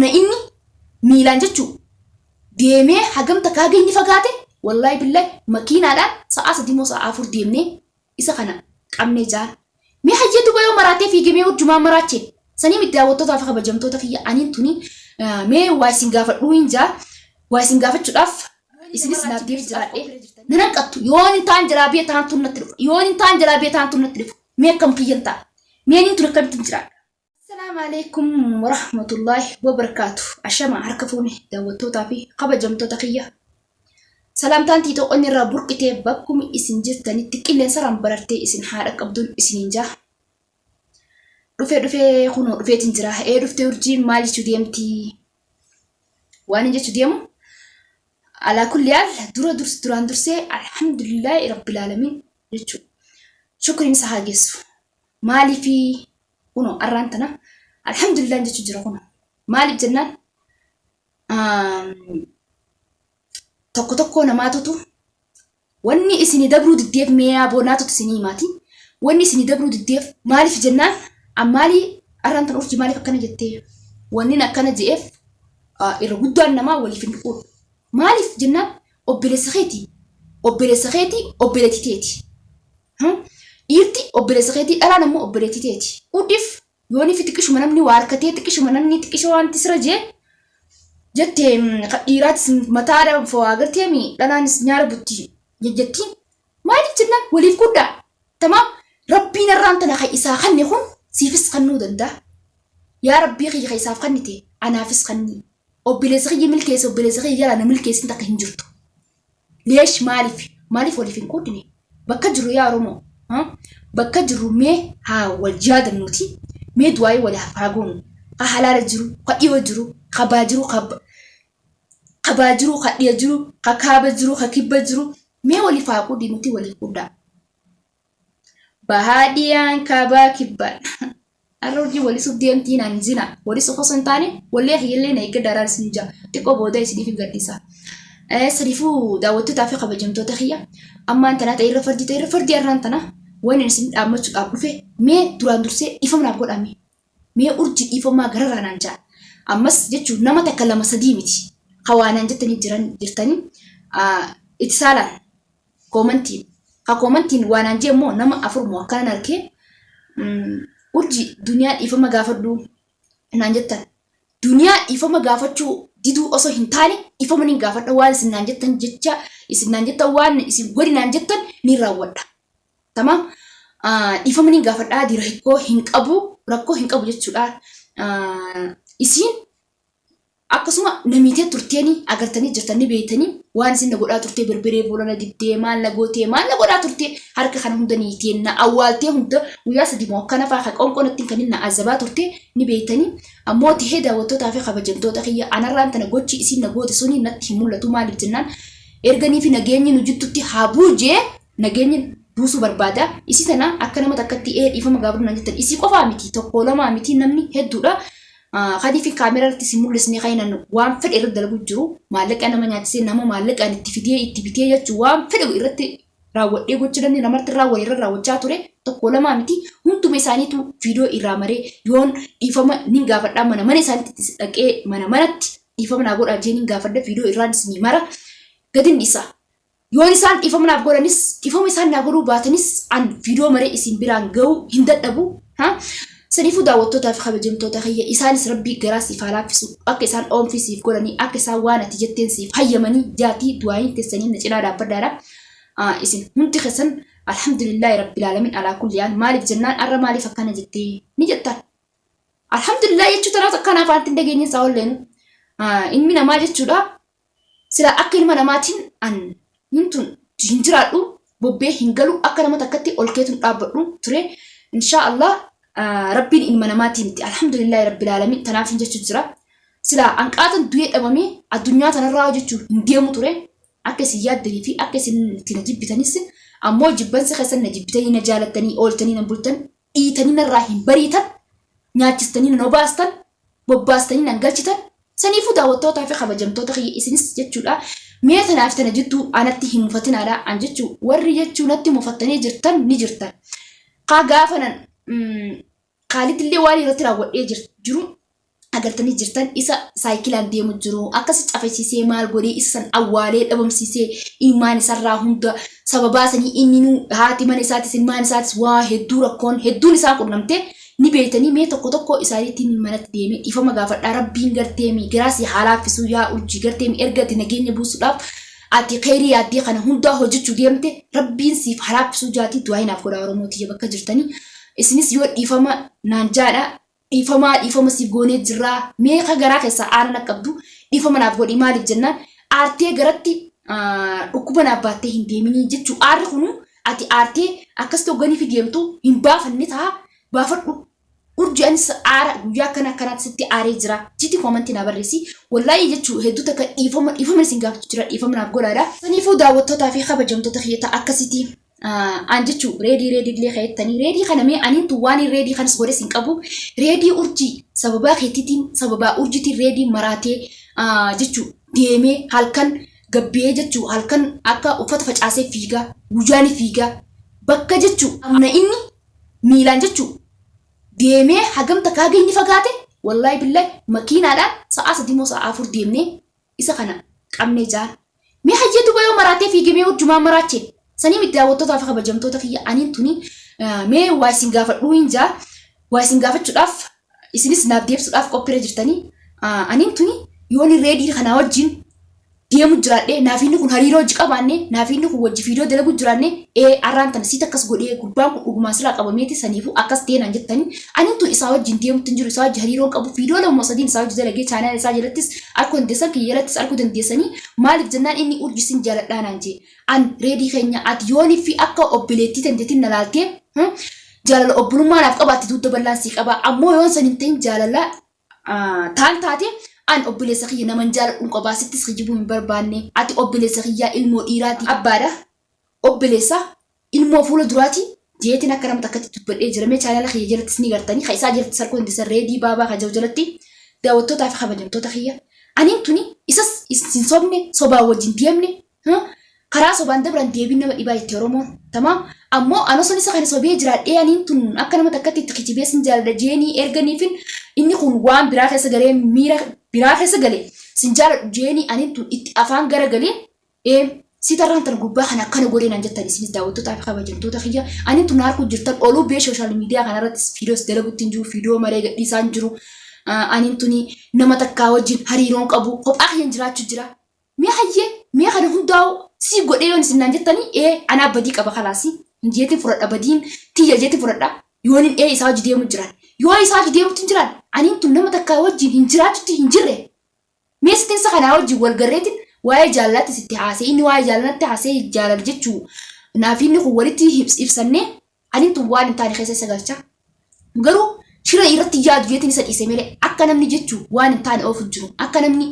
Humna inni miilaan jechuu deemee hagam takka haga inni fagaate, wallaahi billahi, makiinaadhaan sa'aa 3 moo sa'aa 4 deemnee isa kana qabnee jaan. Mee hayyee, duba yoo maraatee fiigee, mee hojjumaan maraache sanii miti? Daawwattootaa fi kabajamtoota kiyya, aniin tuni mee waa isin gaafadhuu hin jaa, waa isin gaafachuudhaaf isinis naaf deebis jiraadhee nan hanqattu. Yoon hin taan jalaa biyya taan tun natti dhufa, yoon hin taan jalaa biyya taan tun natti dhufa, mee akkam kiyyan ta'a? Mee aniin tun akkamittiin jiraadha? Assalaamu alaikum warahmatullaahi wabarakaatu. Ashama, harka fuune, daawwattootaa fi kabajamtoota kiyya. Salaamtaan tiitoo onni irraa burqitee bakkuma isin jirtanitti qilleensarraan barartee isin haadha qabduun isiniin jaa. Dhufee dhufee kunoo dhufeetiin jira. Ee, dhuftee urjiin maal jechuu deemti? Waan hin jechuu deemu. Alaa kulli haal, dura durs duraan dursee alhamdulillaahi rabbil aalamiin jechuudha. Shukriin isa haa geessu. Maaliifii kunoo arraan tana alhamdulillah jechuu jira kunoo. Maaliif jennaan, tokko tokkoo namaatutu wanni isinii dabruu diddeef, meeyaa boonaatutu isinii himaati. Wanni isinii dabruu diddeef maaliif jennaan, ammaalii arraan tana urjii maaliif akkana jettee? Wanni akkana je'eef, irra guddaan namaa waliif hin dhuquudha. Maaliif jennaan, obboleessa keeti. Obboleessa keeti, obboleettii teeti. Dhiirti obboleessa keetii, dhalaan ammoo obboleettii teeti. Uddiif yoonii fi xiqqishuma namni waa harkatee, xiqqishuma namni xiqqisha wanti sira jee jette, dhiiraatis mataadha fowaa agarteemi, dhalaanis nyaara butti jejjettiin. Maaliif jennaan, waliif guddaa. Tamaam, rabbiin irraan tana kan isaa kanne kun siifis kannuu danda'a. Yaa rabbii kiyya, kan isaaf kannite anaafis kanni. Obboleessa kiyya milkeessa, obboleessa kiyya jalaa na milkeessin takka hin jirtu. Leesh, maaliif? Maaliif waliif hin qoodine? Bakka jirru, yaa Oromoo, bakka jirru mee haa wal yaadannuuti. Mee du'aayii waliif haa goonu. Ka halaala jiru, ka dhiyoo jiru, ka baa jiru, ka baa jiru, ka dhiya jiru, ka kaaba jiru, ka kibba jiru. Mee waliif haa qoodinuti, waliif qooddaa. Bahaa, dhiyaan, kaabaa, kibbaan. Har'a hojii walisuuf deemtii naan zina. Walisuuf osoo hin taane, wallee kiyyallee na eeggadha, araan isin jaa. Xiqqoo booda isiniif hin gaddisa. Saniifuu, daawwattootaa fi kabajamtoota kiyya, ammaan tanaa ta'e irra fardii ta'e irra fardii, har'aan tana wanni isin dhaammachuudhaaf dhufe, mee duraan dursee dhiifama naaf godhame. Mee urji dhiifamaa gararraa naan jaa. Ammas jechuun nama takka, lama, sadii miti. Hawaanaan jettanii jiran jirtanii itti saalaan koomantiin. Ka koomantiin waanaan jee immoo nama afur moo akkanan arkee, urji duniyaa dhiifama gaafadhu naan jettan. Duniyaa dhiifama gaafachuu diduu osoo hin taane, dhiifama nin gaafadha, waan isin naan jettan, jecha isin naan jettan, waan isin godhi naan jettan ni raawwadha. Tamaam, dhiifama nin gaafadha, rakkoo hin qabu, rakkoo hin qabu jechuudha. Isiin akkasuma namiitee turteeni agartanii jirtan, ni beektanii waan isin na godhaa turtee, berbere fuula na dibdee, maal na gootee, maal na godhaa turtee, harka kana hunda niitee na awwaaltee, hunda guyyaa 3 moo akkana fa'aa kan qoonqoo natti kan na azabaa turtee ni beektanii. Ammoo tihee, daawwattootaa fi kabajamtoota kiyya, anarraan tana gochi isin na goote suni natti hin mul'atu. Maaliif jennaan, erganii fi nageenyi nu jidduutti haa buujee, nageenyi buusuu barbaada. Isii tana akka nama takkatti ee dhiifama gaafadhu naan jettan, isii qofaa miti, tokko lamaa miti, namni hedduudha. Kanii fi kaameraa irratti si mul'isne, kan inni waan fedhe irratti dalagu jiru, maallaqa nama nyaachisee, nama maallaqaan itti fidee itti bitee jechuun, waan fedhe irratti raawwadhee, gocha namni namatti raawwate irra raawwachaa ture tokko lamaa miti. Hunduma isaaniitu viidiyoo irraa maree, yoon dhiifama nin gaafadhaa, mana mana isaaniitti dhaqee, mana manatti dhiifama naa godhaa jee nin gaafadha, viidiyoo irraan isinii mara gadin dhiisa. Yoon isaan dhiifama naaf godhanis, dhiifama isaan naa godhuu baatanis, an viidiyoo maree isin biraan ga'uu hin dadhabu. Saniifuu, daawwattootaa fi kabajamtoota kiyya, isaanis rabbii garaa siif haa laaffisu, akka isaan oomfii siif godhanii, akka isaan waan ati jetteen siif hayyamanii jaatii du'aayin teessanii na cinaa dhaabbadhaadha. Isin hundi keessan alhamdulillaahi rabbil aalamiin alaa kulli haal. Maaliif jennaan, arra maaliif akkana jettee ni jettan. Alhamdulillah jechuu tanaaf akkana afaan ittiin dhageenye isaa olleenu. Ilmi namaa jechuudha. Sila akka ilma namaatiin an hintun hin jiraadhu, bobbee hin galu, akka nama takkatti ol keetun dhaabbadhu ture. Inshaa Allah, rabbiin ilma namaatii miti. Alhamdulillahi rabbil aalamiin tanaaf hin jechuu jira. Sila an qaatan du'ee dhabamee addunyaa tanarraa jechuu hin deemu ture. Akka isin yaaddanii fi akka isin itti na jibbitanis, ammoo jibbansa keessan na jibbitanii na jaalattanii ooltanii na bultan, dhiitanii narraa hin bariitan, nyaachistanii nan obaastan, bobbaastanii nan galchitan. Saniifuu, daawwattootaa fi kabajamtoota kiyya, isinis jechuudha, mee tanaaf tana jidduu anatti hin mufatinaadha. An jechuu warri jechuu natti mufattanii jirtan ni jirtan. Kaa gaafa nan Kaalid illee waan irratti raawwadhee jiru agartanii jirtan isa saayikilaan deemu jiru akkas cafasiisee maal godhee isa san awwaalee dhabamsiisee ilmaan isarraa hunda sababaa sanii inni haati mana isaatis ilmaan isaatis waa hedduu rakkoon hedduun isaa qunnamte ni beektanii. Mee tokko tokko isaaniitiin manatti deemee dhiifama gaafadhaa. Rabbiin garteemi garaasii haa laaffisuu yaa urjii. Garteemi erga ati nageenya buusuudhaaf ati kheyrii yaaddee kana hundaa hojjechuu deemte, rabbiin siif haa laaffisuu jaatii du'aa hinaaf godhaa. Oromoo tiyya bakka jirtanii isinis yoo dhiifama naan jaadha. Dhiifamaa dhiifama siif goonee jirraa. Mee ka garaa keessaa aara na qabdu dhiifama naaf godhi. Maaliif jennaan aartee garatti dhukkuba naaf baattee hin deeminii jechuu. Aarri kunu ati aartee akkasitti hogganii fi deemtu hin baafanne ta'a, baafadhu urji. Anis aara guyyaa akkana akkanaatti sitti aaree jira jiti koomantii naa barreessi. Wallaayii jechuu hedduu takka dhiifama dhiifama isin gaafachuu jira, dhiifama naaf godhaadha. Saniifuu daawwattootaa fi kabajamtoota kiyya akkasitii an jechuu reedii reedii illee keettanii reedii kana mee aniintu waan reedii kanas godhes hin qabu. Reedii urjii sababaa keetiitiin, sababaa urjiitiin reedii maraatee jechuu deemee halkan gabbee jechuu halkan akka uffata facaasee fiigaa, guyyaa ni fiigaa bakka jechuu amna inni miilaan jechuu deemee hagam takka haga inni fagaate. Wallaahi billahi makiinaadhaan sa'aa 3 moo sa'aa 4 deemnee isa kana qabnee jaan. Mee hayyee duba yoo maraatee fiige mee urjumaan maraache sanii miti? Daawwattootaa fi kabajamtoota kiyya, aniin tuni mee waa isin gaafadhuu hin jaa. Waa isin gaafachuudhaaf isinis naaf deebisuudhaaf qophiirra jirtanii. Aniin tuni yoon reedii kanaa wajjin deemu jiraadhe, naaf inni kun hariiroo hojii qabaanne, naaf inni kun wajji fiidoo dalagu jiraanne, ee arraan tana siit akkas godhee gurbaan kun dhugumaan sirraa qabameeti saniifuu akkas ta'e naan jettanii, aniin tun isaa wajjin deemutti hin jiru, isaa wajji hariiroo hin qabu. Fiidoo 2 moo 3n isaa wajji dalagee chaanaala isaa jalattis arkuu dandeessan, kiyya jalattis arkuu dandeessanii. Maaliif jennaan inni urji sin jaaladhaa naan jee. An reedii keenya ati yoonii fi akka obboleettii tanteetiin na laaltee jaalala obbolummaa naaf qabaatte dugda bal'aan sii qaba. Ammoo yoon san hin ta'in jaalala taan taate an obboleessa kiyya naman jaaladhuun qabaa, sittis kijibuu hin barbaanne. Ati obboleessa kiyyaa ilmoo dhiiraati, abbaadha, obboleessa ilmoo fuula duraati jeetiin akka nama takkatti dubbadhee jira. Mee chaanala kiyya jalattis ni gartanii, ka isaa jalattis harkuu dandeessan, reedii baabaa ka jiru jalatti. Daawwattootaa fi kabajamtoota kiyya, aniin tuni isas hin sobne, sobaan wajjin deemne. Karaa sobaan dabran deebiin nama dhibaa jette Oromoon. Tamaam. Ammoo an osoon isa kana sobee jiraadhee, aniin tun akka nama takkatti itti kijibee sin jaaladha jeenii erganiifin inni kun waan biraa keessa galee, miira biraa keessa galee sin jaaladhu jeenii aniin tun itti afaan gara galee ee si tarraan tan gubbaa kana akkana godhee naan jettan. Isinis daawwattootaa fi kabajamtoota kiyya, aniin tun harkuu jirtan oluu bee sooshaal miidiyaa kanarrattis viidiyoos dalagutti hin jiru, viidiyoo maree gadhiisaa hin jiru. Aniin tuni nama takkaa wajjin hariiroon qabu, kophaa kiyyan jiraachuu jira. Mee hayyee mee kana hundaa'u si godhee yoon isin naan jettanii, ee anaa badii qaba, kalaasi hin jeetin fudhadha, badiin tiyya jeetin fudhadha. Yoonin ee isaa hojii deemu jiran, yoo isaa hojii deemutti hin jiran, aniin tun nama takkaa wajjin hin jiraachutti hin jirre. Mee sitinsa kanaa wajjin wal garreetin waa'ee jaalalaatti sitti haasee, inni waa'ee jaalalatti haasee jaalala jechuu naaf inni kun walitti ibsannee aniin tun waan hin taane keessa isa galcha. Garuu shira irratti yaadu jeetiin isa dhiise malee akka namni jechuu waan hin taane oofu jiru. Akka namni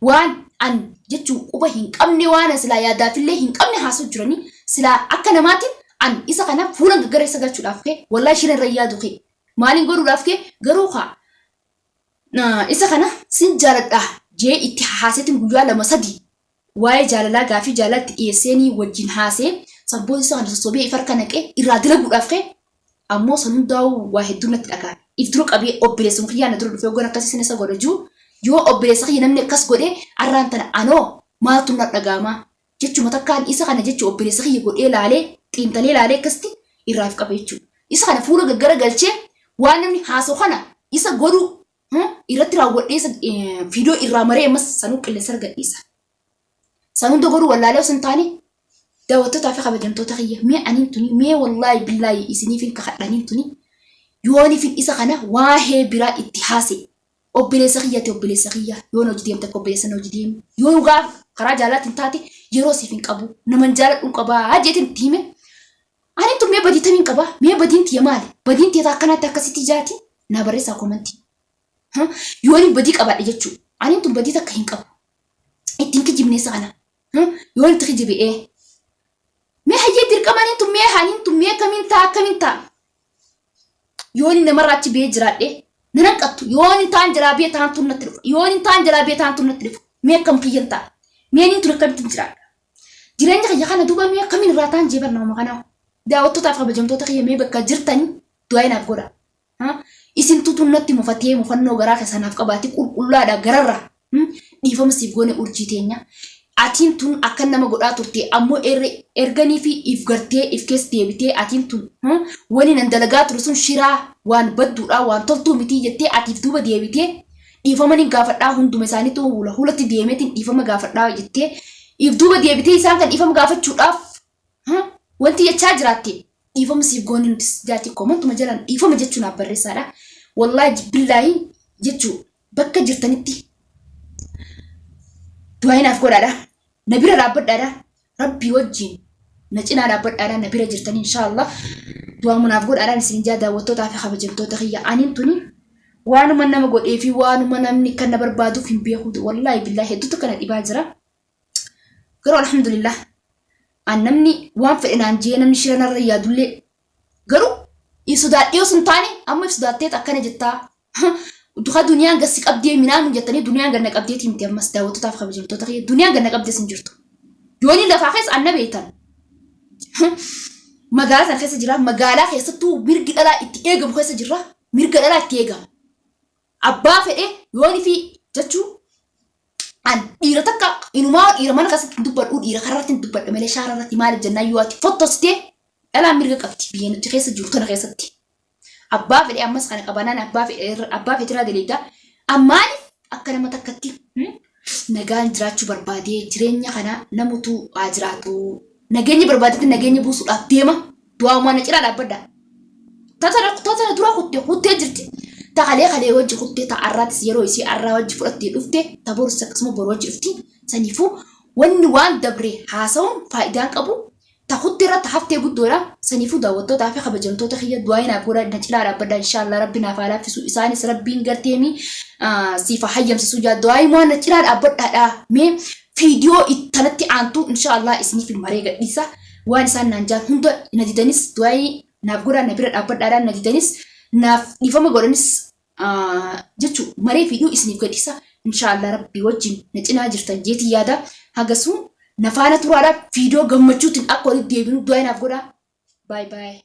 waan an jechuu quba hin qabne, waan an silaa yaadaafillee hin qabne haasoo jiranii, silaa akka namaatiin an isa kana fuula gaggara isa galchuudhaaf kee wallahi shira irra yaadu kee maaliin godhuudhaaf kee. Garuu kaa isa kana sin jaaladha jee itti haaseetiin guyyaa 2 3 waa'ee jaalalaa gaafii jaalalatti dhiyeesseenii wajjin haasee sanboon isa kana sossobee if harka naqee irraa dalaguudhaaf kee. Ammoo san hundaa'uu waa hedduu natti dhaga'ame. If dura qabee obboleessuma kiyyaa na dura dhufee hoggan akkasii sin isa godha jiru, yoo obboleessa kiyya namni akkas godhee arraan tana anoo maaltu na dhaga'ama jechuma takkaan isa kana jechuu obboleessa kiyya godhee laalee xiinxalee laalee akkasitti irraa if qabe jechuudha. Isa kana fuula gaggara galchee waan namni haasa'u kana isa godhuu irratti raawwadhee isa viidiyoo irraa maree ammas sanuu qilleensa gadhiisa. San hunda godhuu wallaalee osoo hin taane, daawwattootaa fi kabajamtoota kiyya, mee aniin tuni mee wallaahi billaahi isiniif hin kakadhaniin tuni yoonifin isa kana waahee biraa itti haase obboleessa kiyyaati, obboleessa kiyya yoon hojii deemte akka obboleessa na hojii deemu, yoo dhugaa karaa jaalalaatiin taate yeroo siif hin qabu, naman jaaladhuun qabaa jeetiin itti hime. Ani tun mee badii tamiin qaba? Mee badiin tiyya maali? Badiin tiyya akkanaatti akkasitti jaati naa barreessaa komantii. Yoon badii qabaadhe jechuu, ani tun badii takka hin qabu. Ittiin kijibne isa kana. Yoon itti kijibe ee. Mee hayyee dirqama aniin tun mee aniin tun mee akkamiin ta'a, akkamiin ta'a? Yoon namarraa achi ba'ee jiraadhe nan hanqattu. Yoon taan jalaa ba'ee taan tun natti dhufa. Yoon taan jalaa ba'ee taan tun natti dhufa. Mee akkam kiyyan ta'a? Mee aniin tun akkamittiin jiraadha? Jireenya kiyya kana duuba mee akkamiin irraa taan jee barnaama kanaa. Daawwattootaaf kabajamtoota kiyya, mee bakka jirtanii du'aa naaf godha. Isintutu natti mufatee mufannoo garaa keessa naaf qabaate qulqullaadha gararra. Dhiifama siif goone urjii teenya. Atiin tun akkan nama godhaa turte ammoo erganii fi if gartee if keessa deebitee atiin tun wani nan dalagaa ture sun shiraa waan badduudha waan toltuu mitii jettee atiif duuba deebitee dhiifama nin gaafadhaa hunduma isaaniitu hula hulatti deemeetiin dhiifama gaafadhaa jettee if duuba deebitee isaan kan dhiifama gaafachuudhaaf wanti jechaa jiraatte dhiifama siif goone nutis jaati koomantuma jalaan dhiifama jechuu naaf barreessaadha. Wallaahi billaahi jechuu bakka jirtanitti du'aa naaf godhaadha. Na bira dhaabbadhaadha. Rabbii wajjin na cinaa dhaabbadhaadha. Na bira jirtanii inshaallah. Du'aa naaf godhaadhaan isin jaa daawwattootaa fi kabajamtoota kiyya. Aniin tuni waanuma nama godhee fi waanuma namni kan na barbaaduuf hin beeku. Wallaahi billaahi hedduutu kana dhibaa jira. Garuu alhamdulillah an namni waan fedhe naan jee namni shira narra yaadullee garuu if sodaadhee osoo hin taane amma if sodaatteet akkana jettaa. Duka duniyaan gad si qabdee minaamin jettanii duniyaan gad na qabdeetii miti ammas daawwattootaaf kabajamtoota kiyya duniyaan gad na qabdees hin jirtu. Yoonii lafaa keessa anna beektan. Magaalaa sana keessa jira magaalaa keessattuu mirgi dhalaa itti eegamu keessa jirra mirga dhalaa itti eegama. Abbaa fedhe yoonii fi jechuu an dhiira takka inumaa dhiira mana keessatti hin dubbadhu dhiira kararratti hin dubbadhu malee shaara irratti maaliif jennaan yoo ati fottostee dhalaan mirga qabdi biyya nuti keessa jiru tana keessatti. Abbaa fedhe ammas kana qabanaan abbaa fedhe abbaa fedhiraa daleegdaa. Ammaaliif akka nama takkatti nagaan jiraachuu barbaadee jireenya kana namutu haa jiraatu. Nageenya barbaadetti nageenya buusuudhaaf deema. Du'aa uumaa na cinaa dhaabbadha. Tatana dura kutte kuttee jirti. Ta kalee kalee wajji kuttee ta arraatis yeroo isii arraa wajji fudhattee dhufte ta borus akkasuma boru wajji dhufti. Saniifuu wanni waan dabre haasa'uun faayidaan qabu. Ta kutte irra ta haftee guddoodha. Saniifuu daawwattootaa fi kabajamtoota kiyya du'aa'ii naaf godhaa na cinaa dhaabbadhaa inshaallah rabbi naaf haa laaffisu isaanis rabbiin garteemi siif haa hayyamsisu jaa du'aa'ii moo na cinaa dhaabbadhaadha mee fiidiyoo ittanatti aantu inshaallah isiniif hin maree gadhiisa waan isaan naan jaan hunda na didanis du'aa'ii naaf godhaa na bira dhaabbadhaadha na didanis naaf dhiifama godhanis jechu maree fiidhuu isiniif gadhiisa inshaallah rabbi wajjin na cinaa jirtan jeetii yaada hagasuu na faana turaadha viidiyoo gammachuutiin akka walitti deebinu du'aa naaf godhaa baay baay.